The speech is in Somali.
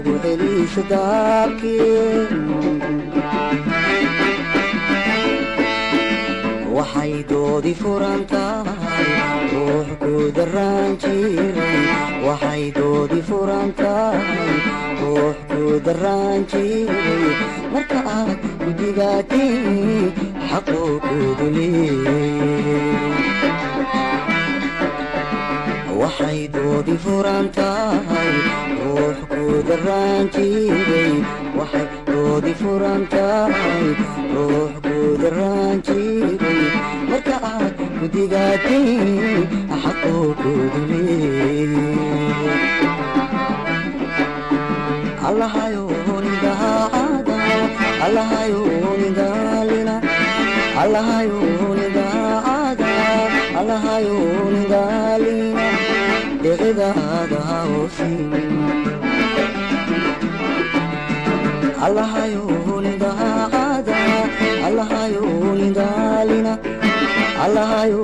Kugu celiisa daabkii. Waxay doodi furan tahay ruux ku daraan jiray. Waxay doodi furan tahay ruux ku daraan jiray. Marka aad gudigaatiin xaquu kuduleeyey. Waxay doodi furan tahay ruux ku daraan jiray. Waxay doodi furan tahay ruux ku daraan jiray. Marka aad gudigaatiin xaquu kuduleeyey. Allahayonidaacada, allahayonidaalina, allahayonidaacada, allahayonidaalina, deqidaada hausin. Allahayonidaacada, allahayonidaalina, allahayo.